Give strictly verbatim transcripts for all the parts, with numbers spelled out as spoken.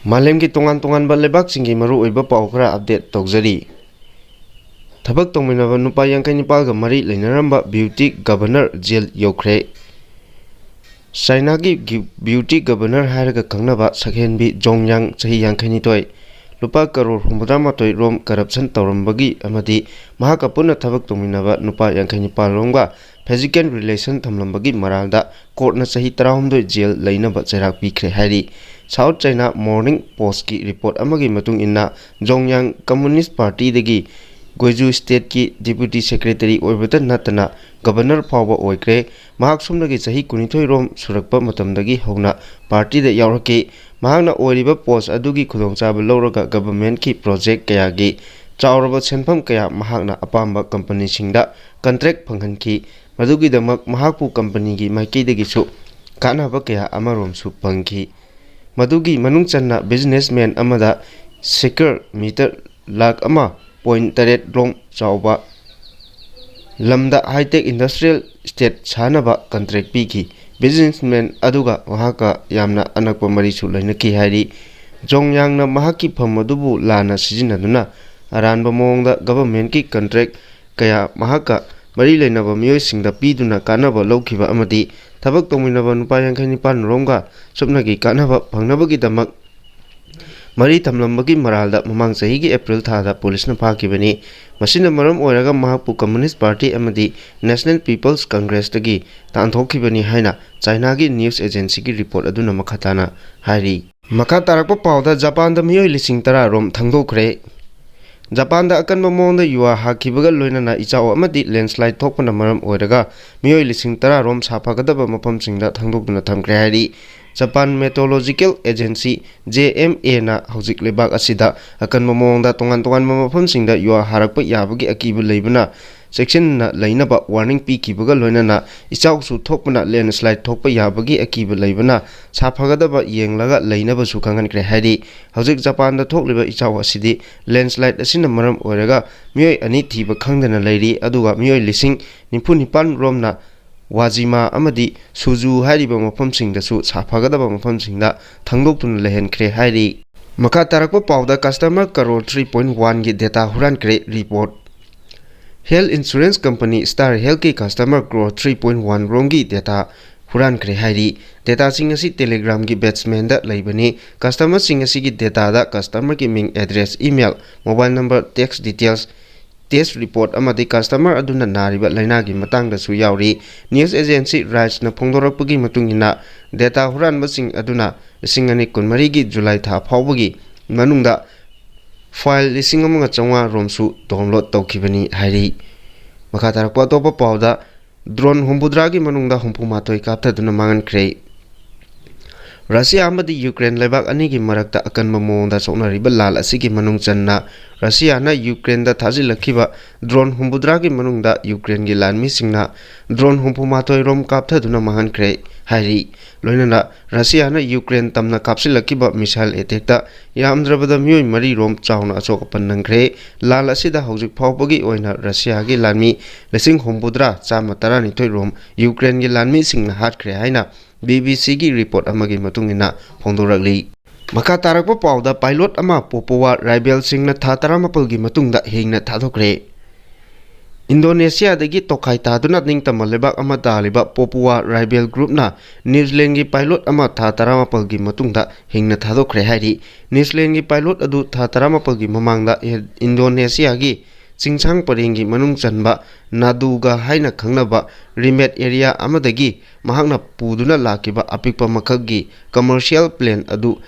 ꯃꯥꯂꯦꯝꯒꯤ ꯇꯣꯉꯥꯟ ꯇꯣꯉꯥꯟꯕ ꯂꯩꯕꯥꯛꯁꯤꯡꯒꯤ ꯃꯔꯨꯑꯣꯏꯕ ꯄꯥꯎ ꯈꯔ ꯑꯞꯗꯦꯠ ꯇꯧꯖꯔꯤ꯫ ꯊꯕꯛ ꯇꯧꯃꯤꯟꯅꯕ ꯅꯨꯄꯥ ꯌꯥꯡꯈꯩ ꯅꯤꯄꯥꯜꯒ ꯃꯔꯤ ꯂꯩꯅꯔꯝꯕ ꯕ꯭ꯌꯨꯇꯤ ꯒꯕꯔꯅꯔ ꯖꯦꯜ ꯌꯧꯈ꯭ꯔꯦ꯫ ꯆꯥꯏꯅꯥꯒꯤ ꯒꯤ-, ꯕ꯭ꯌꯨꯇꯤ ꯒꯕꯔꯅꯔ ꯍꯥꯏꯔꯒ ꯈꯪꯅꯕ ꯁꯛꯍꯦꯟꯕꯤ ꯖꯣꯡ ꯌꯥꯡ, ꯆꯍꯤ ꯌꯥꯡꯈꯩꯅꯤꯊꯣꯏ, ꯂꯨꯄꯥ ꯀꯔꯣꯔ ꯍꯨꯝꯐꯨꯇꯔꯥꯃꯥꯊꯣꯏ ꯔꯣꯝ ꯀꯔꯞꯁꯟ ꯇꯧꯔꯝꯕꯒꯤ ꯑꯃꯗꯤ ꯃꯍꯥꯛꯀ ꯄꯨꯟꯅ ꯊꯕꯛ ꯇꯧꯃꯤꯟꯅꯕ ꯅꯨꯄꯥ ꯌꯥꯡꯈꯩ ꯅꯤꯄꯥꯜ ꯔꯣꯝꯒ ꯐꯤꯖꯤꯀꯦꯜ ꯔꯤꯂꯦꯁꯟ ꯊꯝꯂꯝꯕꯒꯤ ꯃꯔꯥꯜꯗ ꯀꯣꯔꯠꯅ ꯆꯍꯤ ꯇꯔꯥꯍꯨꯝꯗꯣꯏ ꯖꯦꯜ ꯂꯩꯅꯕ ꯆꯩꯔꯥꯛ ꯄꯤꯈ꯭ꯔꯦ ꯍꯥꯏꯔꯤ꯫ ꯁꯥꯎꯠ ꯆꯥꯏꯅꯥ ꯃꯣꯔꯅꯤꯡ ꯄꯣꯁꯀꯤ ꯔꯤꯄꯣꯔꯠ ꯑꯃꯒꯤ ꯃꯇꯨꯡ ꯏꯟꯅ, ꯖꯣꯡ ꯌꯥꯡ ꯀꯝꯃꯨꯅꯤꯁ ꯄꯥꯔꯇꯤꯗꯒꯤ ꯒ꯭ꯋꯦꯖꯨ ꯁ꯭ꯇꯦꯠꯀꯤ ꯗꯤꯄ꯭ꯌꯨꯇꯤ ꯁꯦꯀ꯭ꯔꯦꯇꯔꯤ ꯑꯣꯏꯕꯇ ꯅꯠꯇꯅ ꯒꯕꯔꯅꯔ ꯐꯥꯎꯕ ꯑꯣꯏꯈ꯭ꯔꯦ꯫ ꯃꯍꯥꯛ ꯁꯨꯞꯅꯒꯤ ꯆꯍꯤ ꯀꯨꯟꯅꯤꯊꯣꯏ ꯔꯣꯝ ꯁꯨꯔꯛꯄ ꯃꯇꯝꯗꯒꯤ ꯍꯧꯅ ꯄꯥꯔꯇꯤꯗ ꯌꯥꯎꯔꯛꯈꯤ꯫ ꯃꯍꯥꯛꯅ ꯑꯣꯏꯔꯤꯕ ꯄꯣꯁ ꯑꯗꯨꯒꯤ ꯈꯨꯗꯣꯡꯆꯥꯕ ꯂꯧꯔꯒ ꯒꯕꯔꯃꯦꯟꯠꯀꯤ ꯄ꯭ꯔꯣꯖꯦꯛ ꯀꯌꯥꯒꯤ ꯆꯥꯎꯔꯕ ꯁꯦꯟꯐꯝ ꯀꯌꯥ ꯃꯍꯥꯛꯅ ꯑꯄꯥꯝꯕ ꯀꯝꯄꯅꯤꯁꯤꯡꯗ ꯀꯟꯇ꯭ꯔꯦꯛ ꯐꯪꯍꯟꯈꯤ꯫ ꯃꯗꯨꯒꯤꯗꯃꯛ ꯃꯍꯥꯛꯄꯨ ꯀꯝꯄꯅꯤꯒꯤ ꯃꯥꯏꯀꯩꯗꯒꯤꯁꯨ ꯀꯥꯟꯅꯕ ꯀꯌꯥ ꯑꯃꯔꯣꯝꯁꯨ ꯐꯪꯈꯤ꯫ ꯃꯗꯨꯒꯤ ꯃꯅꯨꯡ ꯆꯟꯅ ꯕꯤꯖꯤꯅꯦꯁꯃꯦꯟ ꯑꯃꯗ ꯁꯦꯀꯔ ꯃꯤꯇꯔ ꯂꯥꯈ ꯑꯃ ꯄꯣꯏꯟꯠ ꯇꯔꯦꯠ ꯔꯣꯝ ꯆꯥꯎꯕ ꯂꯝꯗ ꯍꯥꯏꯇꯦꯛ ꯏꯟꯗꯁꯇ꯭ꯔꯤꯌꯦꯜ ꯁ꯭ꯇꯦꯠ ꯁꯥꯅꯕ ꯀꯟꯇ꯭ꯔꯦꯛ ꯄꯤꯈꯤ꯫ ꯕꯤꯖꯤꯅꯦꯁꯃꯦꯟ ꯑꯗꯨꯒ ꯃꯍꯥꯛꯀ ꯌꯥꯝꯅ ꯑꯅꯛꯄ ꯃꯔꯤꯁꯨ ꯂꯩꯅꯈꯤ ꯍꯥꯏꯔꯤ꯫ ꯖꯣꯡ ꯌꯥꯡꯅ ꯃꯍꯥꯛꯀꯤ ꯐꯝ ꯑꯗꯨꯕꯨ ꯂꯥꯟꯅ ꯁꯤꯖꯤꯟꯅꯗꯨꯅ ꯑꯔꯥꯟꯕ ꯃꯑꯣꯡꯗ ꯒꯕꯔꯃꯦꯟꯠꯀꯤ ꯀꯟꯇ꯭ꯔꯦꯛ ꯀꯌꯥ ꯃꯍꯥꯛꯀ ꯃꯔꯤ ꯂꯩꯅꯕ ꯃꯤꯑꯣꯏꯁꯤꯡꯗ ꯄꯤꯗꯨꯅ ꯀꯥꯟꯅꯕ ꯂꯧꯈꯤꯕ ꯑꯃꯗꯤ ꯊꯕꯛ ꯇꯧꯃꯤꯟꯅꯕ ꯅꯨꯄꯥ ꯌꯥꯡꯈꯩ ꯅꯤꯄꯥꯜ ꯔꯣꯝꯒ ꯁꯨꯞꯅꯒꯤ ꯀꯥꯟꯅꯕ ꯐꯪꯅꯕꯒꯤꯗꯃꯛ ꯃꯔꯤ ꯊꯝꯂꯝꯕꯒꯤ ꯃꯔꯥꯜꯗ ꯃꯃꯥꯡ ꯆꯍꯤꯒꯤ ꯑꯦꯄ꯭ꯔꯤꯜ ꯊꯥꯗ ꯄꯨꯂꯤꯁꯅ ꯐꯥꯈꯤꯕꯅꯤ꯫ ꯃꯁꯤꯅ ꯃꯔꯝ ꯑꯣꯏꯔꯒ ꯃꯍꯥꯛꯄꯨ ꯀꯝꯃꯨꯅꯤꯁ ꯄꯥꯔꯇꯤ ꯑꯃꯗꯤ ꯅꯦꯁꯅꯦꯜ ꯄꯤꯄꯜꯁ ꯀꯪꯒ꯭ꯔꯦꯁꯇꯒꯤ ꯇꯥꯟꯊꯣꯛꯈꯤꯕꯅꯤ ꯍꯥꯏꯅ ꯆꯥꯏꯅꯥꯒꯤ ꯅ꯭ꯌꯨꯁ ꯑꯦꯖꯦꯟꯁꯤꯒꯤ ꯔꯤꯄꯣꯔꯠ ꯑꯗꯨꯅ ꯃꯈꯥ ꯇꯥꯅ ꯍꯥꯏꯔꯤ꯫ ꯃꯈꯥ ꯇꯥꯔꯛꯄ ꯄꯥꯎꯗ, ꯖꯄꯥꯟꯗ ꯃꯤꯑꯣꯏ ꯂꯤꯁꯤꯡ ꯇꯔꯥ ꯔꯣꯝ ꯊꯥꯡꯗꯣꯛꯈ꯭ꯔꯦ꯫ ꯖꯄꯥꯟꯗ ꯑꯀꯟꯕ ꯃꯑꯣꯡꯗ ꯌꯨꯍꯥꯔ ꯍꯥꯈꯤꯕꯒ ꯂꯣꯏꯅꯅ ꯏꯆꯥꯎ ꯑꯃꯗꯤ ꯂꯦꯟꯁꯂꯥꯏꯗ ꯊꯣꯛꯄꯅ ꯃꯔꯝ ꯑꯣꯏꯔꯒ ꯃꯤꯑꯣꯏ ꯂꯤꯁꯤꯡ ꯇꯔꯥ ꯔꯣꯝ ꯁꯥꯐꯒꯗꯕ ꯃꯐꯝꯁꯤꯡꯗ ꯊꯥꯡꯗꯣꯛꯇꯨꯅ ꯊꯝꯈ꯭ꯔꯦ ꯍꯥꯏꯔꯤ꯫ ꯖꯄꯥꯟ ꯃꯦꯇꯣꯂꯣꯖꯤꯀꯦꯜ ꯑꯦꯖꯦꯟꯁꯤ, ꯖꯦ ꯑꯦꯝ ꯑꯦꯅ ꯍꯧꯖꯤꯛ ꯂꯩꯕꯥꯛ ꯑꯁꯤꯗ ꯑꯀꯟꯕ ꯃꯑꯣꯡꯗ ꯇꯣꯉꯥꯟ ꯇꯣꯉꯥꯟꯕ ꯃꯐꯝꯁꯤꯡꯗ ꯌꯨꯍꯥꯔ ꯍꯥꯔꯛꯄ ꯌꯥꯕꯒꯤ ꯑꯀꯤꯕ ꯂꯩꯕꯅ ꯆꯦꯛꯁꯤꯟꯅ ꯂꯩꯅꯕ ꯋꯥꯔꯅꯤꯡ ꯄꯤꯈꯤꯕꯒ ꯂꯣꯏꯅꯅ ꯏꯆꯥꯎꯁꯨ ꯊꯣꯛꯄꯅ ꯂꯦꯟꯁꯂꯥꯏꯗ ꯊꯣꯛꯄ ꯌꯥꯕꯒꯤ ꯑꯀꯤꯕ ꯂꯩꯕꯅ ꯁꯥꯐꯒꯗꯕ ꯌꯦꯡꯂꯒ ꯂꯩꯅꯕꯁꯨ ꯈꯪꯍꯟꯈ꯭ꯔꯦ ꯍꯥꯏꯔꯤ꯫ ꯍꯧꯖꯤꯛ ꯖꯄꯥꯟꯗ ꯊꯣꯛꯂꯤꯕ ꯏꯆꯥꯎ ꯑꯁꯤꯗꯤ ꯂꯦꯟꯁꯂꯥꯏꯗ ꯑꯁꯤꯅ ꯃꯔꯝ ꯑꯣꯏꯔꯒ ꯃꯤꯑꯣꯏ ꯑꯅꯤ ꯊꯤꯕ ꯈꯪꯗꯅ ꯂꯩꯔꯤ, ꯑꯗꯨꯒ ꯃꯤꯑꯣꯏ ꯂꯤꯁꯤꯡ ꯅꯤꯐꯨ ꯅꯤꯄꯥꯟ ꯔꯣꯝꯅ ꯋꯥꯖꯤꯃꯥ ꯑꯃꯗꯤ ꯁꯨꯖꯨ ꯍꯥꯏꯔꯤꯕ ꯃꯐꯝꯁꯤꯡꯗꯁꯨ ꯁꯥꯐꯒꯗꯕ ꯃꯐꯝꯁꯤꯡꯗ ꯊꯥꯡꯗꯣꯛꯇꯨꯅ ꯂꯩꯍꯟꯈ꯭ꯔꯦ ꯍꯥꯏꯔꯤ꯫ ꯃꯈꯥ ꯇꯥꯔꯛꯄ ꯄꯥꯎꯗ customer crore three point one ꯒꯤ data ꯍꯨꯔꯥꯟꯈ꯭ꯔꯦ꯫ Report꯫ Health insurance company Star Health ꯀꯤ customer crore three point one ꯔꯣꯝꯒꯤ data ꯍꯨꯔꯥꯟꯈ꯭ꯔꯦ ꯍꯥꯏꯔꯤ꯫ Data ꯁꯤꯡ ꯑꯁꯤ Telegram ꯒꯤ batchman ꯗ ꯂꯩꯕꯅꯤ꯫ Customer ꯁꯤꯡ ꯑꯁꯤꯒꯤ data ꯗ customer ꯒꯤ ꯃꯤꯡ, address, email, mobile number, tax details, test report ꯑꯃꯗꯤ customer ꯑꯗꯨꯅ ꯅꯥꯔꯤꯕ ꯂꯥꯏꯅꯥꯒꯤ ꯃꯇꯥꯡꯗꯁꯨ ꯌꯥꯎꯔꯤ꯫ News agency Raj ꯅ ꯐꯣꯡꯗꯣꯔꯛꯄꯒꯤ ꯃꯇꯨꯡ ꯏꯟꯅ, data ꯍꯨꯔꯥꯟꯕꯁꯤꯡ ꯑꯗꯨꯅ ꯂꯤꯁꯤꯡ ꯑꯅꯤ ꯀꯨꯟꯃꯔꯤꯒꯤ July ꯊꯥ ꯐꯥꯎꯕꯒꯤ ꯃꯅꯨꯡꯗ file ꯂꯤꯁꯤꯡ ꯑꯃꯒ ꯆꯥꯝꯃꯉꯥ ꯔꯣꯝꯁꯨ download ꯇꯧꯈꯤꯕꯅꯤ ꯍꯥꯏꯔꯤ꯫ ꯃꯈꯥ ꯇꯥꯔꯛꯄ ꯑꯇꯣꯞꯄ ꯄꯥꯎꯗ, drone ꯍꯨꯝꯐꯨꯇꯔꯥꯒꯤ ꯃꯅꯨꯡꯗ ꯍꯨꯝꯐꯨ ꯃꯥꯊꯣꯏ ꯀꯥꯞꯊꯗꯨꯅ ꯃꯥꯡꯍꯟꯈ꯭ꯔꯦ꯫ ꯔꯁꯤꯌꯥ ꯑꯃꯗꯤ ꯌꯨꯀ꯭ꯔꯦꯟ ꯂꯩꯕꯥꯛ ꯑꯅꯤꯒꯤ ꯃꯔꯛꯇ ꯑꯀꯟꯕ ꯃꯑꯣꯡꯗ ꯁꯣꯛꯅꯔꯤꯕ ꯂꯥꯟ ꯑꯁꯤꯒꯤ ꯃꯅꯨꯡ ꯆꯟꯅ, ꯔꯁꯤꯌꯥꯅ ꯌꯨꯀ꯭ꯔꯦꯟꯗ ꯊꯥꯖꯤꯜꯂꯛꯈꯤꯕ drone ꯍꯨꯝꯐꯨꯇꯔꯥꯒꯤ ꯃꯅꯨꯡꯗ ꯌꯨꯀ꯭ꯔꯦꯟꯒꯤ ꯂꯥꯟꯃꯤꯁꯤꯡꯅ drone ꯍꯨꯝꯐꯨ ꯃꯥꯊꯣꯏ ꯔꯣꯝ ꯀꯥꯞꯊꯗꯨꯅ ꯃꯥꯡꯍꯟꯈ꯭ꯔꯦ ꯍꯥꯏꯔꯤ꯫ ꯂꯣꯏꯅꯅ ꯔꯁꯤꯌꯥꯅ ꯌꯨꯀ꯭ꯔꯦꯟ ꯇꯝꯅ ꯀꯥꯞꯁꯤꯜꯂꯛꯈꯤꯕ missile attack ꯇ ꯌꯥꯝꯗ꯭ꯔꯕꯗ ꯃꯤꯑꯣꯏ ꯃꯔꯤ ꯔꯣꯝ ꯆꯥꯎꯅ ꯑꯁꯣꯛ ꯑꯄꯟ ꯅꯪꯈ꯭ꯔꯦ꯫ ꯂꯥꯟ ꯑꯁꯤꯗ ꯍꯧꯖꯤꯛ ꯐꯥꯎꯕꯒꯤ ꯑꯣꯏꯅ ꯔꯁꯤꯌꯥꯒꯤ ꯂꯥꯟꯃꯤ ꯂꯤꯁꯤꯡ ꯍꯨꯝꯐꯨꯇꯔꯥ, ꯆꯥꯝꯃ ꯇꯔꯥꯅꯤꯊꯣꯏ ꯔꯣꯝ ꯌꯨꯀ꯭ꯔꯦꯟꯒꯤ ꯂꯥꯟꯃꯤꯁꯤꯡꯅ ꯍꯥꯠꯈ꯭ꯔꯦ ꯍꯥꯏꯅ B B C ꯒꯤ report ꯑꯃꯒꯤ ꯃꯇꯨꯡ ꯏꯟꯅ ꯐꯣꯡꯗꯣꯔꯛꯂꯤ꯫ ꯃꯈꯥ ꯇꯥꯔꯛꯄ ꯄꯥꯎꯗ, pilot ꯑꯃ ꯄꯣꯄꯣꯋꯥ ꯔꯥꯏꯕꯦꯜꯁꯤꯡꯅ ꯊꯥ ꯇꯔꯥꯃꯥꯄꯜꯒꯤ ꯃꯇꯨꯡꯗ ꯍꯤꯡꯅ ꯊꯥꯗꯣꯛꯈ꯭ꯔꯦ꯫ ꯏꯟꯗꯣꯅꯦꯁꯤꯌꯥꯗꯒꯤ ꯇꯣꯈꯥꯏ ꯇꯥꯗꯨꯅ ꯅꯤꯡꯇꯝꯕ ꯂꯩꯕꯥꯛ ꯑꯃ ꯇꯥꯜꯂꯤꯕ ꯄꯣꯄꯨꯋꯥ ꯔꯥꯏꯕꯦꯜ ꯒ꯭ꯔꯨꯞꯅ ꯅ꯭ꯌꯨꯖꯤꯂꯦꯟꯒꯤ pilot ꯑꯃ ꯊꯥ ꯇꯔꯥꯃꯥꯄꯜꯒꯤ ꯃꯇꯨꯡꯗ ꯍꯤꯡꯅ ꯊꯥꯗꯣꯛꯈ꯭ꯔꯦ ꯍꯥꯏꯔꯤ꯫ ꯅ꯭ꯌꯨꯖꯤꯂꯦꯟꯒꯤ pilot ꯑꯗꯨ ꯊꯥ ꯇꯔꯥꯃꯥꯄꯜꯒꯤ ꯃꯃꯥꯡꯗ ꯏꯟꯗꯣꯅꯦꯁꯤꯌꯥꯒꯤ ꯆꯤꯡꯁꯥꯡ ꯄꯔꯦꯡꯒꯤ ꯃꯅꯨꯡ ꯆꯟꯕ ꯅꯥꯗꯨꯒ ꯍꯥꯏꯅ ꯈꯪꯅꯕ remote area ꯑꯃꯗꯒꯤ ꯃꯍꯥꯛꯅ ꯄꯨꯗꯨꯅ ꯂꯥꯛꯈꯤꯕ ꯑꯄꯤꯛꯄ ꯃꯈꯜꯒꯤ commercial plane ꯑꯗꯨ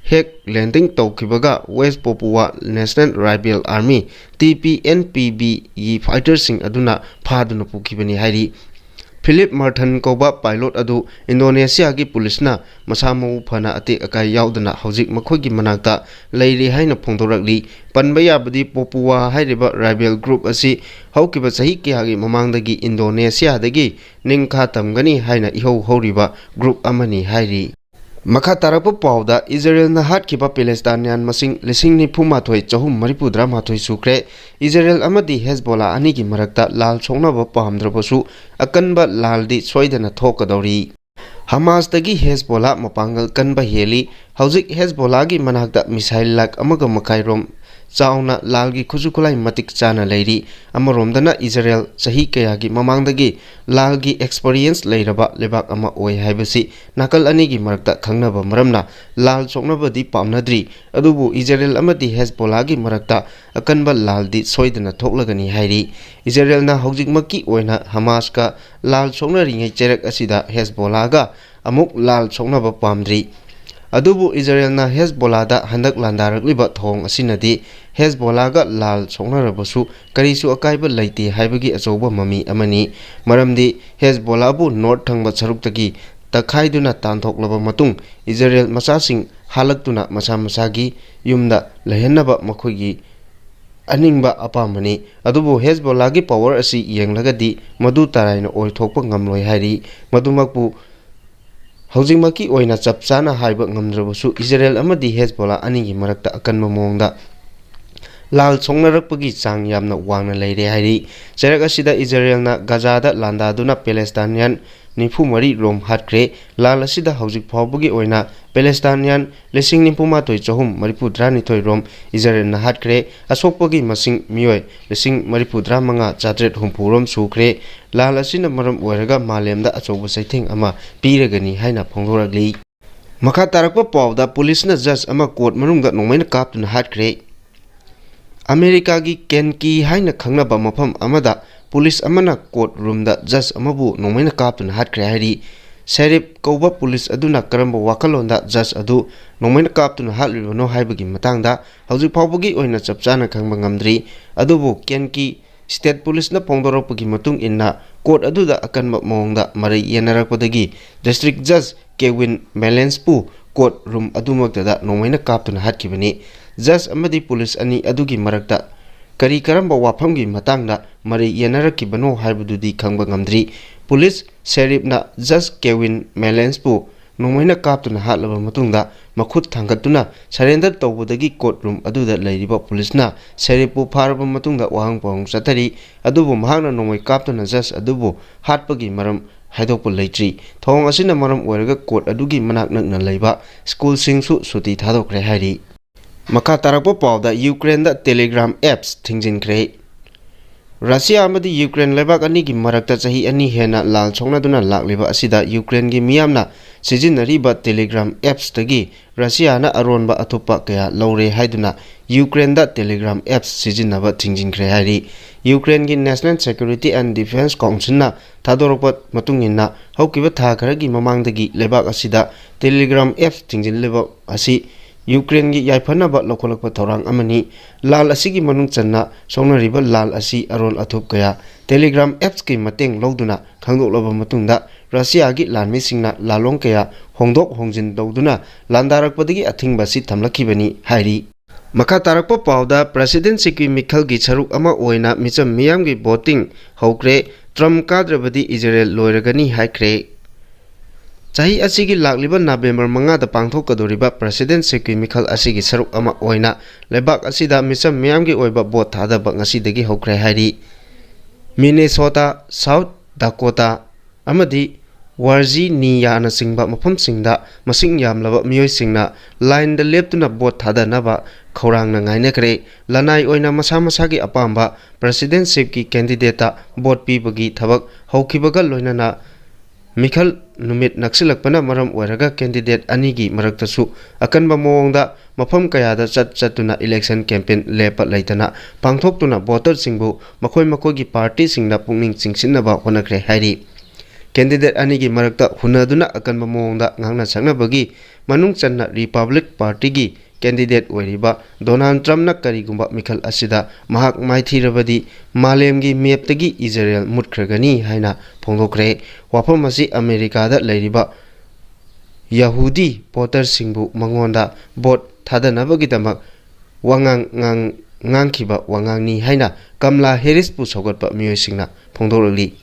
ꯍꯦꯛ landing ꯇꯧꯈꯤꯕꯒ West Papua National Rifle Army, T P N P B ꯒꯤ fighter ꯁꯤꯡ ꯑꯗꯨꯅ ꯐꯥꯗꯨꯅ ꯄꯨꯈꯤꯕꯅꯤ ꯍꯥꯏꯔꯤ꯫ ꯐꯤꯂꯤꯞ ꯃꯥꯔꯊꯟ ꯀꯧꯕ pilot ꯑꯗꯨ ꯏꯟꯗꯣꯅꯦꯁꯤꯌꯥꯒꯤ ꯄꯨꯂꯤꯁꯅ ꯃꯁꯥ ꯃꯎ ꯐꯅ ꯑꯇꯦꯛ ꯑꯀꯥꯏ ꯌꯥꯎꯗꯅ ꯍꯧꯖꯤꯛ ꯃꯈꯣꯏꯒꯤ ꯃꯅꯥꯛꯇ ꯂꯩꯔꯤ ꯍꯥꯏꯅ ꯐꯣꯡꯗꯣꯔꯛꯂꯤ꯫ ꯄꯟꯕ ꯌꯥꯕꯗꯤ, ꯄꯣꯄꯨꯋꯥ ꯍꯥꯏꯔꯤꯕ ꯔꯥꯏꯕꯦꯜ ꯒ꯭ꯔꯨꯞ ꯑꯁꯤ ꯍꯧꯈꯤꯕ ꯆꯍꯤ ꯀꯌꯥꯒꯤ ꯃꯃꯥꯡꯗꯒꯤ ꯏꯟꯗꯣꯅꯦꯁꯤꯌꯥꯗꯒꯤ ꯅꯤꯡꯈꯥ ꯇꯝꯒꯅꯤ ꯍꯥꯏꯅ ꯏꯍꯧ ꯍꯧꯔꯤꯕ ꯒ꯭ꯔꯨꯞ ꯑꯃꯅꯤ ꯍꯥꯏꯔꯤ꯫ ꯃꯈꯥ ꯇꯥꯔꯛꯄ ꯄꯥꯎꯗ, ꯏꯖꯔꯦꯜꯅ ꯍꯥꯠꯈꯤꯕ ꯄꯦꯂꯦꯁꯇꯥꯏꯅꯤꯌꯥꯟ ꯃꯁꯤꯡ ꯂꯤꯁꯤꯡ ꯅꯤꯐꯨ ꯃꯥꯊꯣꯏ ꯆꯍꯨꯝ ꯃꯔꯤꯐꯨ ꯇꯔꯥ ꯃꯥꯊꯣꯏ ꯁꯨꯈ꯭ꯔꯦ꯫ ꯏꯖꯔꯦꯜ ꯑꯃꯗꯤ ꯍꯦꯖꯕꯣꯂꯥ ꯑꯅꯤꯒꯤ ꯃꯔꯛꯇ ꯂꯥꯜ ꯁꯣꯛꯅꯕ ꯄꯥꯝꯗ꯭ꯔꯕꯁꯨ, ꯑꯀꯟꯕ ꯂꯥꯜꯗꯤ ꯁꯣꯏꯗꯅ ꯊꯣꯛꯀꯗꯧꯔꯤ꯫ ꯍꯃꯥꯁꯇꯒꯤ ꯍꯦꯖꯕꯣꯂꯥ ꯃꯄꯥꯡꯒꯜ ꯀꯟꯕ ꯍꯦꯜꯂꯤ꯫ ꯍꯧꯖꯤꯛ ꯍꯦꯖꯕꯣꯂꯥꯒꯤ ꯃꯅꯥꯛꯇ ꯃꯤꯁꯥꯏꯜ ꯂꯥꯈ ꯑꯃꯒ ꯃꯈꯥꯏꯔꯣꯝ ꯆꯥꯎꯅ ꯂꯥꯜꯒꯤ ꯈꯨꯠꯁꯨ ꯈꯨꯠꯂꯥꯏ ꯃꯇꯤꯛ ꯆꯥꯅ ꯂꯩꯔꯤ꯫ ꯑꯃꯔꯣꯝꯗꯅ ꯏꯖꯔꯦꯜ ꯆꯍꯤ ꯀꯌꯥꯒꯤ ꯃꯃꯥꯡꯗꯒꯤ ꯂꯥꯜꯒꯤ ꯑꯦꯛꯁꯄꯔꯤꯌꯦꯟꯁ ꯂꯩꯔꯕ ꯂꯩꯕꯥꯛ ꯑꯃ ꯑꯣꯏ ꯍꯥꯏꯕꯁꯤ ꯅꯥꯀꯜ ꯑꯅꯤꯒꯤ ꯃꯔꯛꯇ ꯈꯪꯅꯕ ꯃꯔꯝꯅ ꯂꯥꯜ ꯁꯣꯛꯅꯕꯗꯤ ꯄꯥꯝꯅꯗ꯭ꯔꯤ꯫ ꯑꯗꯨꯕꯨ ꯏꯖꯔꯦꯜ ꯑꯃꯗꯤ ꯍꯦꯖꯕꯣꯂꯥꯒꯤ ꯃꯔꯛꯇ ꯑꯀꯟꯕ ꯂꯥꯜꯗꯤ ꯁꯣꯏꯗꯅ ꯊꯣꯛꯂꯒꯅꯤ ꯍꯥꯏꯔꯤ꯫ ꯏꯖꯔꯦꯜꯅ ꯍꯧꯖꯤꯛꯃꯛꯀꯤ ꯑꯣꯏꯅ ꯍꯃꯥꯁꯀ ꯂꯥꯜ ꯁꯣꯛꯅꯔꯤꯉꯩ ꯆꯩꯔꯛ ꯑꯁꯤꯗ ꯍꯦꯖꯕꯣꯂꯥꯒ ꯑꯃꯨꯛ ꯂꯥꯜ ꯁꯣꯛꯅꯕ ꯄꯥꯝꯗ꯭ꯔꯤ꯫ ꯑꯗꯨꯕꯨ ꯏꯖꯔꯦꯜꯅ ꯍꯦꯖꯕꯣꯂꯥꯗ ꯍꯟꯗꯛ ꯂꯥꯟꯗꯥꯔꯛꯂꯤꯕ ꯊꯧꯑꯣꯡ ꯑꯁꯤꯅꯗꯤ ꯍꯦꯖꯕꯣꯂꯥꯒ ꯂꯥꯜ ꯁꯣꯛꯅꯔꯕꯁꯨ ꯀꯔꯤꯁꯨ ꯑꯀꯥꯏꯕ ꯂꯩꯇꯦ ꯍꯥꯏꯕꯒꯤ ꯑꯆꯧꯕ ꯃꯃꯤ ꯑꯃꯅꯤ꯫ ꯃꯔꯝꯗꯤ ꯍꯦꯖꯕꯣꯂꯥꯕꯨ ꯅꯣꯔꯠ ꯊꯪꯕ ꯁꯔꯨꯛꯇꯒꯤ ꯇꯛꯈꯥꯏꯗꯨꯅ ꯇꯥꯟꯊꯣꯛꯂꯕ ꯃꯇꯨꯡ, ꯏꯖꯔꯦꯜ ꯃꯆꯥꯁꯤꯡ ꯍꯥꯠꯂꯛꯇꯨꯅ ꯃꯁꯥ ꯃꯁꯥꯒꯤ ꯌꯨꯝꯗ ꯂꯩꯍꯟꯅꯕ ꯃꯈꯣꯏꯒꯤ ꯑꯅꯤꯡꯕ ꯑꯄꯥꯝꯕꯅꯤ꯫ ꯑꯗꯨꯕꯨ ꯍꯦꯖꯕꯣꯂꯥꯒꯤ ꯄꯥꯋꯔ ꯑꯁꯤ ꯌꯦꯡꯂꯒꯗꯤ ꯃꯗꯨ ꯇꯔꯥꯏꯅ ꯑꯣꯏꯊꯣꯛꯄ ꯉꯝꯂꯣꯏ ꯍꯥꯏꯔꯤ꯫ ꯃꯗꯨꯃꯛꯄꯨ ꯍꯧꯖꯤꯛꯃꯛꯀꯤ ꯑꯣꯏꯅ ꯆꯞ ꯆꯥꯅ ꯍꯥꯏꯕ ꯉꯝꯗ꯭ꯔꯕꯁꯨ, ꯏꯖꯔꯦꯜ ꯑꯃꯗꯤ ꯍꯦꯖꯕꯣꯂꯥ ꯑꯅꯤꯒꯤ ꯃꯔꯛꯇ ꯑꯀꯟꯕ ꯃꯑꯣꯡꯗ ꯂꯥꯜ ꯁꯣꯛꯅꯔꯛꯄꯒꯤ ꯆꯥꯡ ꯌꯥꯝꯅ ꯋꯥꯡꯅ ꯂꯩꯔꯦ ꯍꯥꯏꯔꯤ꯫ ꯆꯩꯔꯛ ꯑꯁꯤꯗ ꯏꯖꯔꯦꯜꯅ ꯒꯖꯥꯗ ꯂꯥꯟꯗꯥꯗꯨꯅ ꯄꯦꯂꯦꯁꯇꯥꯏꯅꯤꯌꯥꯟ ꯅꯤꯐꯨ ꯃꯔꯤ ꯔꯣꯝ ꯍꯥꯠꯈ꯭ꯔꯦ꯫ ꯂꯥꯜ ꯑꯁꯤꯗ ꯍꯧꯖꯤꯛ ꯐꯥꯎꯕꯒꯤ ꯑꯣꯏꯅ ꯄꯦꯂꯦꯁꯇꯥꯏꯅꯤꯌꯥꯟ ꯂꯤꯁꯤꯡ ꯅꯤꯐꯨ ꯃꯥꯊꯣꯏ ꯆꯍꯨꯝ ꯃꯔꯤꯐꯨ ꯇꯔꯥꯅꯤꯊꯣꯏ ꯔꯣꯝ ꯏꯖꯔꯦꯜꯅ ꯍꯥꯠꯈ꯭ꯔꯦ꯫ ꯑꯁꯣꯛꯄꯒꯤ ꯃꯁꯤꯡ ꯃꯤꯑꯣꯏ ꯂꯤꯁꯤꯡ ꯃꯔꯤꯐꯨ ꯇꯔꯥ ꯃꯉꯥ ꯆꯥꯇ꯭ꯔꯦꯠ ꯍꯨꯝꯐꯨ ꯔꯣꯝ ꯁꯨꯈ꯭ꯔꯦ꯫ ꯂꯥꯜ ꯑꯁꯤꯅ ꯃꯔꯝ ꯑꯣꯏꯔꯒ ꯃꯥꯂꯦꯝꯗ ꯑꯆꯧꯕ ꯆꯩꯊꯦꯡ ꯑꯃ ꯄꯤꯔꯒꯅꯤ ꯍꯥꯏꯅ ꯐꯣꯡꯗꯣꯔꯛꯂꯤ꯫ ꯃꯈꯥ ꯇꯥꯔꯛꯄ ꯄꯥꯎꯗ, ꯄꯨꯂꯤꯁꯅ ꯖꯖ ꯑꯃ ꯀꯣꯔꯠ ꯃꯅꯨꯡꯗ ꯅꯣꯡꯃꯩꯅ ꯀꯥꯞꯇꯨꯅ ꯍꯥꯠꯈ꯭ꯔꯦ꯫ ꯑꯃꯦꯔꯤꯀꯥꯒꯤ ꯀꯦꯟꯀꯤ ꯍꯥꯏꯅ ꯈꯪꯅꯕ ꯃꯐꯝ ꯑꯃꯗ ꯄꯨꯂꯤꯁ ꯑꯃꯅ ꯀꯣꯔꯠ ꯔꯨꯝꯗ ꯖꯖ ꯑꯃꯕꯨ ꯅꯣꯡꯃꯩꯅ ꯀꯥꯞꯇꯨꯅ ꯍꯥꯠꯈ꯭ꯔꯦ ꯍꯥꯏꯔꯤ꯫ ꯁꯦꯔꯤꯞ ꯀꯧꯕ ꯄꯨꯂꯤꯁ ꯑꯗꯨꯅ ꯀꯔꯝꯕ ꯋꯥꯈꯜꯂꯣꯟꯗ ꯖꯖ ꯑꯗꯨ ꯅꯣꯡꯃꯩꯅ ꯀꯥꯞꯇꯨꯅ ꯍꯥꯠꯂꯤꯕꯅꯣ ꯍꯥꯏꯕꯒꯤ ꯃꯇꯥꯡꯗ ꯍꯧꯖꯤꯛ ꯐꯥꯎꯕꯒꯤ ꯑꯣꯏꯅ ꯆꯞ ꯆꯥꯅ ꯈꯪꯕ ꯉꯝꯗ꯭ꯔꯤ꯫ ꯑꯗꯨꯕꯨ ꯀꯦꯟꯀꯤ ꯁ꯭ꯇꯦꯠ ꯄꯨꯂꯤꯁꯅ ꯐꯣꯡꯗꯣꯔꯛꯄꯒꯤ ꯃꯇꯨꯡ ꯏꯟꯅ, ꯀꯣꯔꯠ ꯑꯗꯨꯗ ꯑꯀꯟꯕ ꯃꯑꯣꯡꯗ ꯃꯔꯩ ꯌꯦꯟꯅꯔꯛꯄꯗꯒꯤ ꯗꯤꯁꯇ꯭ꯔꯤꯛ ꯖꯖ ꯀꯦꯋꯤꯟ ꯃꯦꯂꯦꯟꯁꯄꯨ ꯀꯣꯔꯠ ꯔꯨꯝ ꯑꯗꯨꯃꯛꯇꯗ ꯅꯣꯡꯃꯩꯅ ꯀꯥꯞꯇꯨꯅ ꯍꯥꯠꯈꯤꯕꯅꯤ꯫ ꯖꯖ ꯑꯃꯗꯤ ꯄꯨꯂꯤꯁ ꯑꯅꯤ ꯑꯗꯨꯒꯤ ꯃꯔꯛꯇ ꯀꯔꯤ ꯀꯔꯝꯕ ꯋꯥꯐꯝꯒꯤ ꯃꯇꯥꯡꯗ ꯃꯔꯩ ꯌꯦꯟꯅꯔꯛꯈꯤꯕꯅꯣ ꯍꯥꯏꯕꯗꯨꯗꯤ ꯈꯪꯕ ꯉꯝꯗ꯭ꯔꯤ꯫ ꯄꯨꯂꯤꯁ ꯁꯦꯔꯤꯞꯅ ꯖꯖ ꯀꯦꯋꯤꯟ ꯃꯦꯂꯦꯟꯁꯄꯨ ꯅꯣꯡꯃꯩꯅ ꯀꯥꯞꯇꯨꯅ ꯍꯥꯠꯂꯕ ꯃꯇꯨꯡꯗ ꯃꯈꯨꯠ ꯊꯥꯡꯒꯠꯇꯨꯅ surrender ꯇꯧꯕꯗꯒꯤ court room ꯑꯗꯨꯗ ꯂꯩꯔꯤꯕ ꯄꯨꯂꯤꯁꯅ ꯁꯦꯔꯤꯞꯄꯨ ꯐꯥꯔꯕ ꯃꯇꯨꯡꯗ ꯋꯥꯍꯪ ꯄꯥꯎꯍꯪ ꯆꯠꯊꯔꯤ꯫ ꯑꯗꯨꯕꯨ ꯃꯍꯥꯛꯅ ꯅꯣꯡꯃꯩ ꯀꯥꯞꯇꯨꯅ judge ꯑꯗꯨꯕꯨ ꯍꯥꯠꯄꯒꯤ ꯃꯔꯝ ꯍꯥꯏꯗꯣꯛꯄ ꯂꯩꯇ꯭ꯔꯤ꯫ ꯊꯧꯑꯣꯡ ꯑꯁꯤꯅ ꯃꯔꯝ ꯑꯣꯏꯔꯒ court ꯑꯗꯨꯒꯤ ꯃꯅꯥꯛ ꯅꯛꯅ ꯂꯩꯕ school ꯁꯤꯡꯁꯨ ꯁꯨꯇꯤ ꯊꯥꯗꯣꯛꯈ꯭ꯔꯦ ꯍꯥꯏꯔꯤ꯫ ꯃꯈꯥ ꯇꯥꯔꯛꯄ ꯄꯥꯎꯗ, ꯌꯨꯀ꯭ꯔꯦꯟꯗ Telegram apps ꯊꯤꯡꯖꯤꯟꯈ꯭ꯔꯦ꯫ ꯔꯁꯤꯌꯥ ꯑꯃꯗꯤ ꯌꯨꯀ꯭ꯔꯦꯟ ꯂꯩꯕꯥꯛ ꯑꯅꯤꯒꯤ ꯃꯔꯛꯇ ꯆꯍꯤ ꯑꯅꯤ ꯍꯦꯟꯅ ꯂꯥꯜ ꯁꯣꯛꯅꯗꯨꯅ ꯂꯥꯛꯂꯤꯕ ꯑꯁꯤꯗ ꯌꯨꯀ꯭ꯔꯦꯟꯒꯤ ꯃꯤꯌꯥꯝꯅ ꯁꯤꯖꯤꯟꯅꯔꯤꯕ Telegram appsꯇꯒꯤ ꯔꯁꯤꯌꯥꯅ ꯑꯔꯣꯟꯕ ꯑꯊꯨꯞꯄ ꯀꯌꯥ ꯂꯧꯔꯦ ꯍꯥꯏꯗꯨꯅ ꯌꯨꯀ꯭ꯔꯦꯟꯗ Telegram apps ꯁꯤꯖꯤꯟꯅꯕ ꯊꯤꯡꯖꯤꯟꯈ꯭ꯔꯦ ꯍꯥꯏꯔꯤ꯫ ꯌꯨꯀ꯭ꯔꯦꯟꯒꯤ National Security and Defense Councilꯅ ꯊꯥꯗꯣꯔꯛꯄ ꯃꯇꯨꯡ ꯏꯟꯅ, ꯍꯧꯈꯤꯕ ꯊꯥ ꯈꯔꯒꯤ ꯃꯃꯥꯡꯗꯒꯤ ꯂꯩꯕꯥꯛ ꯑꯁꯤꯗ Telegram apps ꯊꯤꯡꯖꯤꯜꯂꯤꯕ ꯑꯁꯤ ꯌꯨꯀ꯭ꯔꯦꯟꯒꯤ ꯌꯥꯏꯐꯅꯕ ꯂꯧꯈꯠꯂꯛꯄ ꯊꯧꯔꯥꯡ ꯑꯃꯅꯤ꯫ ꯂꯥꯜ ꯑꯁꯤꯒꯤ ꯃꯅꯨꯡ ꯆꯟꯅ ꯁꯣꯛꯅꯔꯤꯕ ꯂꯥꯜ ꯑꯁꯤ ꯑꯔꯣꯟ ꯑꯊꯨꯞ ꯀꯌꯥ Telegram appsꯀꯤ ꯃꯇꯦꯡ ꯂꯧꯗꯨꯅ ꯈꯪꯗꯣꯛꯂꯕ ꯃꯇꯨꯡꯗ, ꯔꯁꯤꯌꯥꯒꯤ ꯂꯥꯟꯃꯤꯁꯤꯡꯅ ꯂꯥꯂꯣꯡ ꯀꯌꯥ ꯍꯣꯡꯗꯣꯛ ꯍꯣꯡꯖꯤꯟ ꯇꯧꯗꯨꯅ ꯂꯥꯟꯗꯥꯔꯛꯄꯗꯒꯤ ꯑꯊꯤꯡꯕ ꯑꯁꯤ ꯊꯝꯂꯛꯈꯤꯕꯅꯤ ꯍꯥꯏꯔꯤ꯫ ꯃꯈꯥ ꯇꯥꯔꯛꯄ ꯄꯥꯎꯗ, Presidentsꯀꯤ ꯃꯤꯈꯜꯒꯤ ꯁꯔꯨꯛ ꯑꯃ ꯑꯣꯏꯅ ꯃꯤꯆꯝ ꯃꯤꯌꯥꯝꯒꯤ voting ꯍꯧꯈ꯭ꯔꯦ꯫ ꯇ꯭ꯔꯝꯞ ꯀꯥꯗ꯭ꯔꯕꯗꯤ ꯏꯖꯔꯦꯜ ꯂꯣꯏꯔꯒꯅꯤ ꯍꯥꯏꯈ꯭ꯔꯦ꯫ ꯆꯍꯤ ꯑꯁꯤꯒꯤ ꯂꯥꯛꯂꯤꯕ ꯅꯕꯦꯝꯕꯔ ꯃꯉꯥꯗ ꯄꯥꯡꯊꯣꯛꯀꯗꯧꯔꯤꯕ Presidentsꯀꯤ ꯃꯤꯈꯜ ꯑꯁꯤꯒꯤ ꯁꯔꯨꯛ ꯑꯃ ꯑꯣꯏꯅ ꯂꯩꯕꯥꯛ ꯑꯁꯤꯗ ꯃꯤꯆꯝ ꯃꯤꯌꯥꯝꯒꯤ ꯑꯣꯏꯕ vote ꯊꯥꯗꯕ ꯉꯁꯤꯗꯒꯤ ꯍꯧꯈ꯭ꯔꯦ ꯍꯥꯏꯔꯤ꯫ Minnesota, South Dakota ꯑꯃꯗꯤ Virginiaꯅꯆꯤꯡꯕ ꯃꯐꯝꯁꯤꯡꯗ ꯃꯁꯤꯡ ꯌꯥꯝꯂꯕ ꯃꯤꯑꯣꯏꯁꯤꯡꯅ lineꯗ ꯂꯦꯞꯇꯨꯅ vote ꯊꯥꯗꯅꯕ ꯈꯧꯔꯥꯡꯅ ꯉꯥꯏꯅꯈ꯭ꯔꯦ꯫ ꯂꯅꯥꯏ ꯑꯣꯏꯅ ꯃꯁꯥ ꯃꯁꯥꯒꯤ ꯑꯄꯥꯝꯕ Presidentsꯀꯤ candidateꯇ vote ꯄꯤꯕꯒꯤ ꯊꯕꯛ ꯍꯧꯈꯤꯕꯒ ꯂꯣꯏꯅꯅ ꯃꯤꯈꯜ ꯅꯨꯃꯤꯠ ꯅꯛꯁꯤꯜꯂꯛꯄꯅ ꯃꯔꯝ ꯑꯣꯏꯔꯒ candidate ꯑꯅꯤꯒꯤ ꯃꯔꯛꯇꯁꯨ ꯑꯀꯟꯕ ꯃꯑꯣꯡꯗ ꯃꯐꯝ ꯀꯌꯥꯗ ꯆꯠ ꯆꯠꯇꯨꯅ election campaign ꯂꯦꯞꯄ ꯂꯩꯇꯅ ꯄꯥꯡꯊꯣꯛꯇꯨꯅ voterꯁꯤꯡꯕꯨ ꯃꯈꯣꯏ ꯃꯈꯣꯏꯒꯤ partyꯁꯤꯡꯗ ꯄꯨꯛꯅꯤꯡ ꯆꯤꯡꯁꯤꯟꯅꯕ ꯍꯣꯠꯅꯈ꯭ꯔꯦ ꯍꯥꯏꯔꯤ꯫ Candidate ꯑꯅꯤꯒꯤ ꯃꯔꯛꯇ ꯍꯨꯟꯅꯗꯨꯅ ꯑꯀꯟꯕ ꯃꯑꯣꯡꯗ ꯉꯥꯡꯅ ꯁꯛꯅꯕꯒꯤ ꯃꯅꯨꯡ ꯆꯟꯅ Republic Partyꯒꯤ candidate ꯑꯣꯏꯔꯤꯕ Donald Trumpꯅ ꯀꯔꯤꯒꯨꯝꯕ ꯃꯤꯈꯜ ꯑꯁꯤꯗ ꯃꯍꯥꯛ ꯃꯥꯏꯊꯤꯔꯕꯗꯤ ꯃꯥꯂꯦꯝꯒꯤ mapꯇꯒꯤ ꯏꯖꯔꯦꯜ ꯃꯨꯠꯈ꯭ꯔꯒꯅꯤ ꯍꯥꯏꯅ ꯐꯣꯡꯗꯣꯛꯈ꯭ꯔꯦ꯫ ꯋꯥꯐꯝ ꯑꯁꯤ ꯑꯃꯦꯔꯤꯀꯥꯗ ꯂꯩꯔꯤꯕ ꯌꯍꯨꯗꯤ voterꯁꯤꯡꯕꯨ ꯃꯉꯣꯟꯗ vote ꯊꯥꯗꯅꯕꯒꯤꯗꯃꯛ ꯋꯥꯉꯥꯡ ꯉꯥꯡ-, ꯉꯥꯡꯈꯤꯕ ꯋꯥꯉꯥꯡꯅꯤ ꯍꯥꯏꯅ ꯀꯝꯂꯥ ꯍꯦꯔꯤꯁꯄꯨ ꯁꯧꯒꯠꯄ ꯃꯤꯑꯣꯏꯁꯤꯡꯅ ꯐꯣꯡꯗꯣꯔꯛꯂꯤ꯫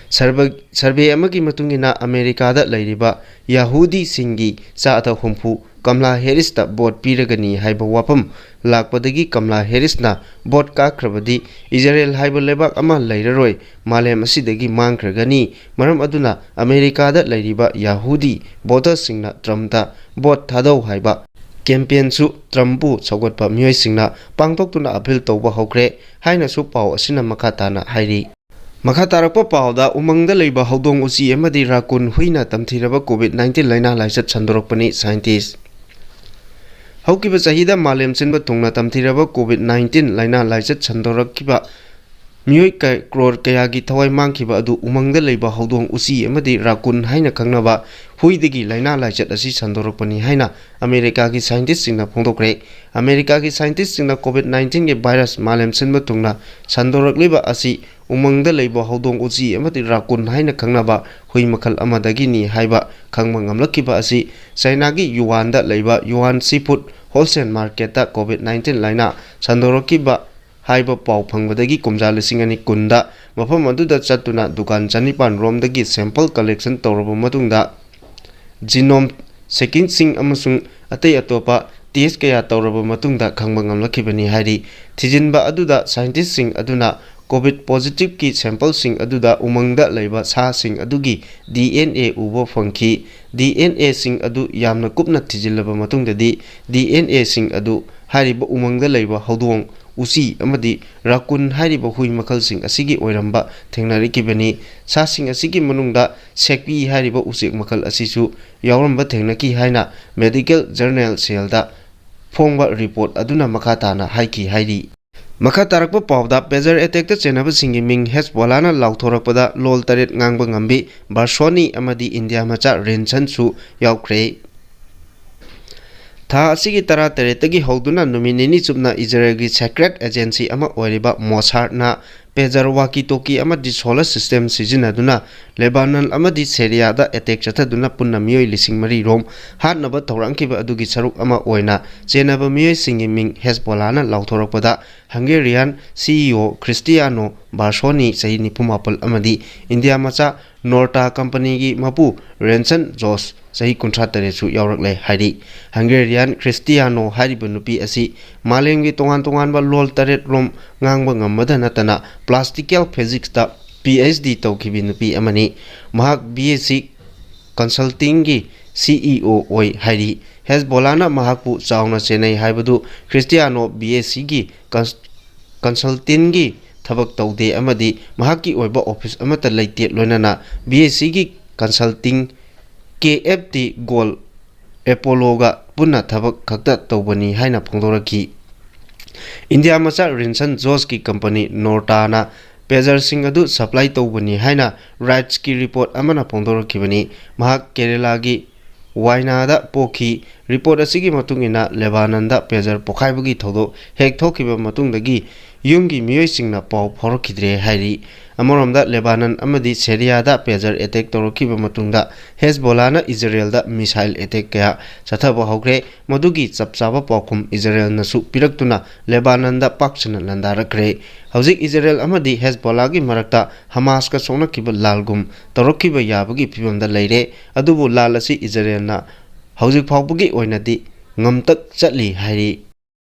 ꯁꯔꯚꯦ ꯑꯃꯒꯤ ꯃꯇꯨꯡ ꯏꯟꯅ ꯑꯃꯦꯔꯤꯀꯥꯗ ꯂꯩꯔꯤꯕ ꯌꯍꯨꯗꯤꯁꯤꯡꯒꯤ ꯆꯥꯗ ꯍꯨꯝꯐꯨ ꯀꯝꯂꯥ ꯍꯦꯔꯤꯁꯇ ꯚꯣꯠ ꯄꯤꯔꯒꯅꯤ ꯍꯥꯏꯕ ꯋꯥꯐꯝ ꯂꯥꯛꯄꯗꯒꯤ ꯀꯝꯂꯥ ꯍꯦꯔꯤꯁꯅ ꯚꯣꯠ ꯀꯥꯈ꯭ꯔꯕꯗꯤ ꯏꯖꯔꯦꯜ ꯍꯥꯏꯕ ꯂꯩꯕꯥꯛ ꯑꯃ ꯂꯩꯔꯔꯣꯏ, ꯃꯥꯂꯦꯝ ꯑꯁꯤꯗꯒꯤ ꯃꯥꯡꯈ꯭ꯔꯒꯅꯤ꯫ ꯃꯔꯝ ꯑꯗꯨꯅ ꯑꯃꯦꯔꯤꯀꯥꯗ ꯂꯩꯔꯤꯕ ꯌꯍꯨꯗꯤ ꯚꯣꯇꯔꯁꯤꯡꯅ ꯇ꯭ꯔꯝꯞꯇ ꯚꯣꯠ ꯊꯥꯗꯧ ꯍꯥꯏꯕ ꯀꯦꯝꯄꯦꯟꯁꯨ ꯇ꯭ꯔꯝꯞꯄꯨ ꯁꯧꯒꯠꯄ ꯃꯤꯑꯣꯏꯁꯤꯡꯅ ꯄꯥꯡꯊꯣꯛꯇꯨꯅ ꯑꯄꯤꯜ ꯇꯧꯕ ꯍꯧꯈ꯭ꯔꯦ ꯍꯥꯏꯅꯁꯨ ꯄꯥꯎ ꯑꯁꯤꯅ ꯃꯈꯥ ꯇꯥꯅ ꯍꯥꯏꯔꯤ꯫ ꯃꯈꯥ ꯇꯥꯔꯛꯄ ꯄꯥꯎꯗ, ꯎꯃꯪꯗ ꯂꯩꯕ ꯍꯧꯗꯣꯡ ꯎꯆꯤ ꯑꯃꯗꯤ ꯔꯥꯀꯨꯟ ꯍꯨꯏꯅ ꯇꯝꯊꯤꯔꯕ ꯀꯣꯚꯤꯗ ꯅꯥꯏꯟꯇꯤꯟ ꯂꯥꯏꯅꯥ ꯂꯥꯏꯆꯠ ꯁꯟꯗꯣꯔꯛꯄꯅꯤ ꯁꯥꯏꯟꯇꯤꯁ꯫ ꯍꯧꯈꯤꯕ ꯆꯍꯤꯗ ꯃꯥꯂꯦꯝ ꯁꯤꯟꯕ ꯊꯨꯡꯅ ꯇꯝꯊꯤꯔꯕ ꯀꯣꯚꯤꯗ ꯅꯥꯏꯟꯇꯤꯟ ꯂꯥꯏꯅꯥ ꯂꯥꯏꯆꯠ ꯁꯟꯗꯣꯔꯛꯈꯤꯕ ꯃꯤꯑꯣꯏ ꯀ-, ꯀ꯭ꯔꯣꯔ ꯀꯌꯥꯒꯤ ꯊꯋꯥꯏ ꯃꯥꯡꯈꯤꯕ ꯑꯗꯨ ꯎꯃꯪꯗ ꯂꯩꯕ ꯍꯧꯗꯣꯡ ꯎꯆꯤ ꯑꯃꯗꯤ ꯔꯥꯀꯨꯟ ꯍꯥꯏꯅ ꯈꯪꯅꯕ ꯍꯨꯏꯗꯒꯤ ꯂꯥꯏꯅꯥ ꯂꯥꯏꯆꯠ ꯑꯁꯤ ꯁꯟꯗꯣꯔꯛꯄꯅꯤ ꯍꯥꯏꯅ ꯑꯃꯦꯔꯤꯀꯥꯒꯤ ꯁꯥꯏꯟꯇꯤꯁꯁꯤꯡꯅ ꯐꯣꯡꯗꯣꯛꯈ꯭ꯔꯦ꯫ ꯑꯃꯦꯔꯤꯀꯥꯒꯤ ꯁꯥꯏꯟꯇꯤꯁꯁꯤꯡꯅ ꯀꯣꯚꯤꯗ ꯅꯥꯏꯟꯇꯤꯟꯒꯤ ꯚꯥꯏꯔꯁ ꯃꯥꯂꯦꯝ ꯁꯤꯟꯕ ꯊꯨꯡꯅ ꯁꯟꯗꯣꯔꯛꯂꯤꯕ ꯑꯁꯤ ꯎꯃꯪꯗ ꯂꯩꯕ ꯍꯧꯗꯣꯡ ꯎꯆꯤ ꯑꯃꯗꯤ ꯔꯥꯀꯨꯟ ꯍꯥꯏꯅ ꯈꯪꯅꯕ ꯍꯨꯏ ꯃꯈꯜ ꯑꯃꯗꯒꯤꯅꯤ ꯍꯥꯏꯕ ꯈꯪꯕ ꯉꯝꯂꯛꯈꯤꯕ ꯑꯁꯤ ꯆꯥꯏꯅꯥꯒꯤ ꯌꯨꯋꯥꯟꯗ ꯂꯩꯕ ꯌꯨꯋꯥꯟ ꯁꯤ ꯐꯨꯗ ꯍꯣꯜꯁꯦꯜ ꯃꯥꯔꯀꯦꯠꯇ ꯀꯣꯚꯤꯗ ꯅꯥꯏꯟꯇꯤꯟ ꯂꯥꯏꯅꯥ ꯁꯟꯗꯣꯔꯛꯈꯤꯕ ꯍꯥꯏꯕ ꯄꯥꯎ ꯐꯪꯕꯗꯒꯤ ꯀꯨꯝꯖꯥ ꯂꯤꯁꯤꯡ ꯑꯅꯤ ꯀꯨꯟꯗ ꯃꯐꯝ ꯑꯗꯨꯗ ꯆꯠꯇꯨꯅ ꯗꯨꯀꯥꯟ ꯆꯅꯤꯄꯥꯟ ꯔꯣꯝꯗꯒꯤ ꯁꯦꯝꯄꯜ ꯀꯂꯦꯛꯁꯟ ꯇꯧꯔꯕ ꯃꯇꯨꯡꯗ genome sequencing ꯑꯃꯁꯨꯡ ꯑꯇꯩ ꯑꯇꯣꯞꯄ ꯇꯦꯁ ꯀꯌꯥ ꯇꯧꯔꯕ ꯃꯇꯨꯡꯗ ꯈꯪꯕ ꯉꯝꯂꯛꯈꯤꯕꯅꯤ ꯍꯥꯏꯔꯤ꯫ ꯊꯤꯖꯤꯟꯕ ꯑꯗꯨꯗ ꯁꯥꯏꯟꯇꯤꯁꯁꯤꯡ ꯑꯗꯨꯅ ꯀꯣꯚꯤꯗ ꯄꯣꯖꯤꯇꯤꯚꯀꯤ ꯁꯦꯝꯄꯜꯁꯤꯡ ꯑꯗꯨꯗ ꯎꯃꯪꯗ ꯂꯩꯕ ꯁꯥꯁꯤꯡ ꯑꯗꯨꯒꯤ ꯗꯤ ꯑꯦꯟ ꯑꯦ ꯎꯕ ꯐꯪꯈꯤ꯫ ꯗꯤ ꯑꯦꯟ ꯑꯦꯁꯤꯡ ꯑꯗꯨ ꯌꯥꯝꯅ ꯀꯨꯞꯅ ꯊꯤꯖꯤꯜꯂꯕ ꯃꯇꯨꯡꯗꯗꯤ ꯗꯤ ꯑꯦꯟ ꯑꯦꯁꯤꯡ ꯑꯗꯨ ꯍꯥꯏꯔꯤꯕ ꯎꯃꯪꯗ ꯂꯩꯕ ꯍꯧꯗꯣꯡ, ꯎꯆꯤ ꯑꯃꯗꯤ ꯔꯥꯀꯨꯟ ꯍꯥꯏꯔꯤꯕ ꯍꯨꯏ ꯃꯈꯜꯁꯤꯡ ꯑꯁꯤꯒꯤ ꯑꯣꯏꯔꯝꯕ ꯊꯦꯡꯅꯔꯛꯈꯤꯕꯅꯤ꯫ ꯁꯥꯁꯤꯡ ꯑꯁꯤꯒꯤ ꯃꯅꯨꯡꯗ ꯁꯦꯛꯄꯤ ꯍꯥꯏꯔꯤꯕ ꯎꯆꯦꯛ ꯃꯈꯜ ꯑꯁꯤꯁꯨ ꯌꯥꯎꯔꯝꯕ ꯊꯦꯡꯅꯈꯤ ꯍꯥꯏꯅ ꯃꯦꯗꯤꯀꯦꯜ ꯖꯔꯅꯦꯜ ꯁꯦꯜꯗ ꯐꯣꯡꯕ ꯔꯤꯄꯣꯔꯠ ꯑꯗꯨꯅ ꯃꯈꯥ ꯇꯥꯅ ꯍꯥꯏꯈꯤ ꯍꯥꯏꯔꯤ꯫ ꯃꯈꯥ ꯇꯥꯔꯛꯄ ꯄꯥꯎꯗ, ꯄꯦꯖꯔ ꯑꯦꯇꯦꯛꯇ ꯆꯦꯟꯅꯕꯁꯤꯡꯒꯤ ꯃꯤꯡ ꯍꯦꯖꯕꯣꯂꯥꯅ ꯂꯥꯎꯊꯣꯔꯛꯄꯗ ꯂꯣꯜ ꯇꯔꯦꯠ ꯉꯥꯡꯕ ꯉꯝꯕꯤ ꯕꯥꯔꯁꯣꯅꯤ ꯑꯃꯗꯤ ꯏꯟꯗꯤꯌꯥ ꯃꯆꯥ ꯔꯤꯟꯁꯟꯁꯨ ꯌꯥꯎꯈ꯭ꯔꯦ꯫ ꯊꯥ ꯑꯁꯤꯒꯤ ꯇꯔꯥꯇꯔꯦꯠꯇꯒꯤ ꯍꯧꯗꯨꯅ ꯅꯨꯃꯤꯠ ꯅꯤꯅꯤ ꯆꯨꯞꯅ ꯏꯖꯔꯦꯜꯒꯤ ꯁꯦꯀ꯭ꯔꯦꯠ ꯑꯦꯖꯦꯟꯁꯤ ꯑꯃ ꯑꯣꯏꯔꯤꯕ ꯃꯣꯁꯥꯗꯅ pager, walkie talkie ꯑꯃꯗꯤ solar system ꯁꯤꯖꯤꯟꯅꯗꯨꯅ ꯂꯦꯕꯥꯅꯟ ꯑꯃꯗꯤ ꯁꯦꯔꯤꯌꯥꯗ attack ꯆꯠꯊꯗꯨꯅ ꯄꯨꯟꯅ ꯃꯤꯑꯣꯏ ꯂꯤꯁꯤꯡ ꯃꯔꯤ ꯔꯣꯝ ꯍꯥꯠꯅꯕ ꯊꯧꯔꯥꯡꯈꯤꯕ ꯑꯗꯨꯒꯤ ꯁꯔꯨꯛ ꯑꯃ ꯑꯣꯏꯅ ꯆꯦꯟꯅꯕ ꯃꯤꯑꯣꯏꯁꯤꯡꯒꯤ ꯃꯤꯡ ꯍꯦꯖꯕꯣꯂꯥꯅ ꯂꯥꯎꯊꯣꯔꯛꯄꯗ, ꯍꯪꯒꯦꯔꯤꯌꯥꯟ CEO ꯈ꯭ꯔꯤꯁꯇꯤꯌꯥꯅꯣ ꯕꯥꯔꯁꯣꯅꯤ, ꯆꯍꯤ ꯅꯤꯐꯨ ꯃꯥꯄꯜ, ꯑꯃꯗꯤ ꯏꯟꯗꯤꯌꯥ ꯃꯆꯥ ꯅꯣꯔꯇꯥ ꯀꯝꯄꯅꯤꯒꯤ ꯃꯄꯨ ꯔꯦꯟꯁꯟ ꯖꯣꯁ, ꯆꯍꯤ ꯀꯨꯟꯊ꯭ꯔꯥ ꯇꯔꯦꯠꯁꯨ ꯌꯥꯎꯔꯛꯂꯦ ꯍꯥꯏꯔꯤ꯫ ꯍꯪꯒꯦꯔꯤꯌꯥꯟ ꯈ꯭ꯔꯤꯁꯇꯤꯌꯥꯅꯣ ꯍꯥꯏꯔꯤꯕ ꯅꯨꯄꯤ ꯑꯁꯤ ꯃꯥꯂꯦꯝꯒꯤ ꯇꯣꯉꯥꯟ ꯇꯣꯉꯥꯟꯕ ꯂꯣꯜ ꯇꯔꯦꯠ ꯔꯣꯝ ꯉꯥꯡꯕ ꯉꯝꯕꯗ ꯅꯠꯇꯅ, classical physics ꯇ PhD ꯇꯧꯈꯤꯕꯤ ꯅꯨꯄꯤ ꯑꯃꯅꯤ꯫ ꯃꯍꯥꯛ BAC Consulting ꯒꯤ CEO ꯑꯣꯏ ꯍꯥꯏꯔꯤ꯫ ꯍꯦꯖꯕꯣꯂꯥꯅ ꯃꯍꯥꯛꯄꯨ ꯆꯥꯎꯅ ꯆꯦꯟꯅꯩ ꯍꯥꯏꯕꯗꯨ ꯈ꯭ꯔꯤꯁꯇꯤꯌꯥꯅꯣ BAC ꯒꯤ cons-, consulting ꯒꯤ ꯊꯕꯛ ꯇꯧꯗꯦ ꯑꯃꯗꯤ ꯃꯍꯥꯛꯀꯤ ꯑꯣꯏꯕ office ꯑꯃꯠꯇ ꯂꯩꯇꯦ, ꯂꯣꯏꯅꯅ BAC ꯒꯤ consulting, KFT, Gold, Apollo ꯒ ꯄꯨꯟꯅ ꯊꯕꯛ ꯈꯛꯇ ꯇꯧꯕꯅꯤ ꯍꯥꯏꯅ ꯐꯣꯡꯗꯣꯔꯛꯈꯤ꯫ ꯏꯟꯗꯤꯌꯥ ꯃꯆꯥ ꯔꯤꯟꯁꯟ ꯖꯣꯁꯀꯤ ꯀꯝꯄꯅꯤ ꯅꯣꯔꯇꯥꯅ pager ꯁꯤꯡ ꯑꯗꯨ supply ꯇꯧꯕꯅꯤ ꯍꯥꯏꯅ Reuters ꯀꯤ report ꯑꯃꯅ ꯐꯣꯡꯗꯣꯔꯛꯈꯤꯕꯅꯤ꯫ ꯃꯍꯥꯛ ꯀꯦꯔꯦꯂꯥꯒꯤ ꯋꯥꯏꯅꯥꯗ ꯄꯣꯛꯈꯤ꯫ Report ꯑꯁꯤꯒꯤ ꯃꯇꯨꯡ ꯏꯟꯅ, ꯂꯦꯕꯥꯅꯟꯗ pager ꯄꯣꯈꯥꯏꯕꯒꯤ ꯊꯧꯗꯣꯛ ꯍꯦꯛ ꯊꯣꯛꯈꯤꯕ ꯃꯇꯨꯡꯗꯒꯤ ꯌꯨꯝꯒꯤ ꯃꯤꯑꯣꯏꯁꯤꯡꯅ ꯄꯥꯎ ꯐꯥꯎꯔꯛꯈꯤꯗ꯭ꯔꯦ ꯍꯥꯏꯔꯤ꯫ ꯑꯃꯔꯣꯝꯗ, ꯂꯦꯕꯥꯅꯟ ꯑꯃꯗꯤ ꯁꯦꯔꯤꯌꯥꯗ pager attack ꯇꯧꯔꯛꯈꯤꯕ ꯃꯇꯨꯡꯗ, ꯍꯦꯖꯕꯣꯂꯥꯅ ꯏꯖꯔꯦꯜꯗ missile attack ꯀꯌꯥ ꯆꯠꯊꯕ ꯍꯧꯈ꯭ꯔꯦ꯫ ꯃꯗꯨꯒꯤ ꯆꯞ ꯆꯥꯕ ꯄꯥꯎꯈꯨꯝ ꯏꯖꯔꯦꯜꯅꯁꯨ ꯄꯤꯔꯛꯇꯨꯅ ꯂꯦꯕꯥꯅꯟꯗ ꯄꯥꯛ ꯁꯟꯅ ꯂꯥꯟꯗꯥꯔꯛꯈ꯭ꯔꯦ꯫ ꯍꯧꯖꯤꯛ ꯏꯖꯔꯦꯜ ꯑꯃꯗꯤ ꯍꯦꯖꯕꯣꯂꯥꯒꯤ ꯃꯔꯛꯇ ꯍꯃꯥꯁꯀ ꯁꯣꯛꯅꯈꯤꯕ ꯂꯥꯜꯒꯨꯝ ꯇꯧꯔꯛꯈꯤꯕ ꯌꯥꯕꯒꯤ ꯐꯤꯕꯝꯗ ꯂꯩꯔꯦ꯫ ꯑꯗꯨꯕꯨ ꯂꯥꯜ ꯑꯁꯤ ꯏꯖꯔꯦꯜꯅ ꯍꯧꯖꯤꯛ ꯐꯥꯎꯕꯒꯤ ꯑꯣꯏꯅꯗꯤ ꯉꯝꯇꯛ ꯆꯠꯂꯤ ꯍꯥꯏꯔꯤ꯫